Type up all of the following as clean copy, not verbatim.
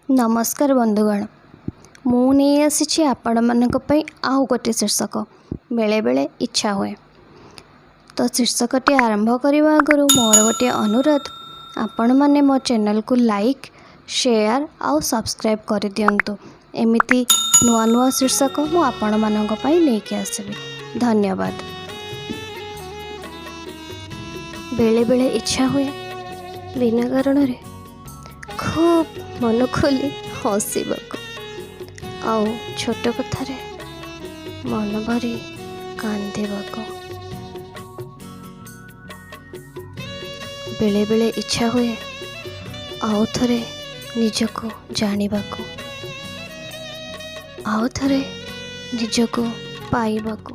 ନମସ୍କାର ବନ୍ଧୁଗଣ, ମୁଁ ନେଇ ଆସିଛି ଆପଣମାନଙ୍କ ପାଇଁ ଆଉ ଗୋଟିଏ ଶୀର୍ଷକ, ବେଳେବେଳେ ଇଚ୍ଛା ହୁଏ। ତ ଶୀର୍ଷକଟି ଆରମ୍ଭ କରିବା ଆଗରୁ ମୋର ଗୋଟିଏ ଅନୁରୋଧ, ଆପଣମାନେ ମୋ ଚ୍ୟାନେଲକୁ ଲାଇକ୍, ସେୟାର ଆଉ ସବସ୍କ୍ରାଇବ୍ କରିଦିଅନ୍ତୁ। ଏମିତି ନୂଆ ନୂଆ ଶୀର୍ଷକ ମୁଁ ଆପଣମାନଙ୍କ ପାଇଁ ନେଇକି ଆସିବି। ଧନ୍ୟବାଦ। ବେଳେବେଳେ ଇଚ୍ଛା ହୁଏ ବିନା କାରଣରେ ଖୁବ୍ ମନ ଖୋଲି ହସିବାକୁ, ଆଉ ଛୋଟ କଥାରେ ମନ ଭରି କାନ୍ଦିବାକୁ। ବେଳେବେଳେ ଇଚ୍ଛା ହୁଏ ଆଉ ଥରେ ନିଜକୁ ଜାଣିବାକୁ, ଆଉ ଥରେ ନିଜକୁ ପାଇବାକୁ।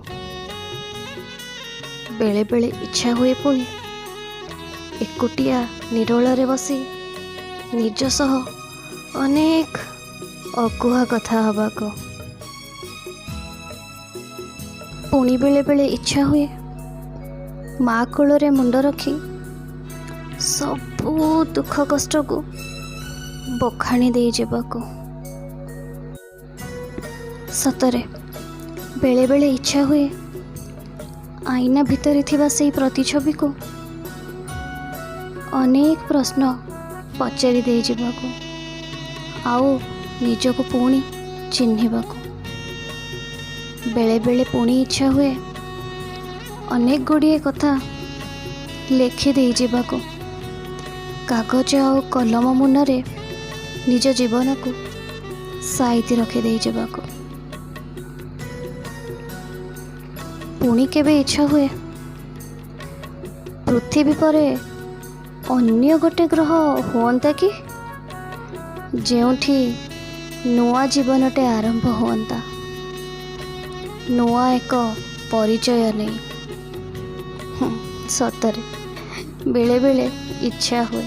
ବେଳେବେଳେ ଇଚ୍ଛା ହୁଏ ପୁଣି ଏକୁଟିଆ ନିରୋଳାରେ ବସି ନିଜ ସହ ଅନେକ ଅକୁହା କଥା ହେବାକୁ। ପୁଣି ବେଳେବେଳେ ଇଚ୍ଛା ହୁଏ ମା କୋଳରେ ମୁଣ୍ଡ ରଖି ସବୁ ଦୁଃଖ କଷ୍ଟକୁ ବଖାଣି ଦେଇଯିବାକୁ। ସତରେ ବେଳେବେଳେ ଇଚ୍ଛା ହୁଏ ଆଇନା ଭିତରେ ଥିବା ସେଇ ପ୍ରତିଛବିକୁ ଅନେକ ପ୍ରଶ୍ନ ପଚାରି ଦେଇଯିବାକୁ, ଆଉ ନିଜକୁ ପୁଣି ଚିହ୍ନିବାକୁ। ବେଳେବେଳେ ପୁଣି ଇଚ୍ଛା ହୁଏ ଅନେକ ଗୁଡ଼ିଏ କଥା ଲେଖି ଦେଇଯିବାକୁ, କାଗଜ ଆଉ କଲମ ମୁନରେ ନିଜ ଜୀବନକୁ ସାଇତି ରଖିଦେଇଯିବାକୁ। ପୁଣି କେବେ ଇଚ୍ଛା ହୁଏ ପୃଥିବୀ ପରେ ଅନ୍ୟ ଗୋଟେ ଗ୍ରହ ହୁଅନ୍ତା କି, ଯେଉଁଠି ନୂଆ ଜୀବନଟେ ଆରମ୍ଭ ହୁଅନ୍ତା, ନୂଆ ଏକ ପରିଚୟ ନେଇ। ସତରେ ବେଳେବେଳେ ଇଚ୍ଛା ହୁଏ।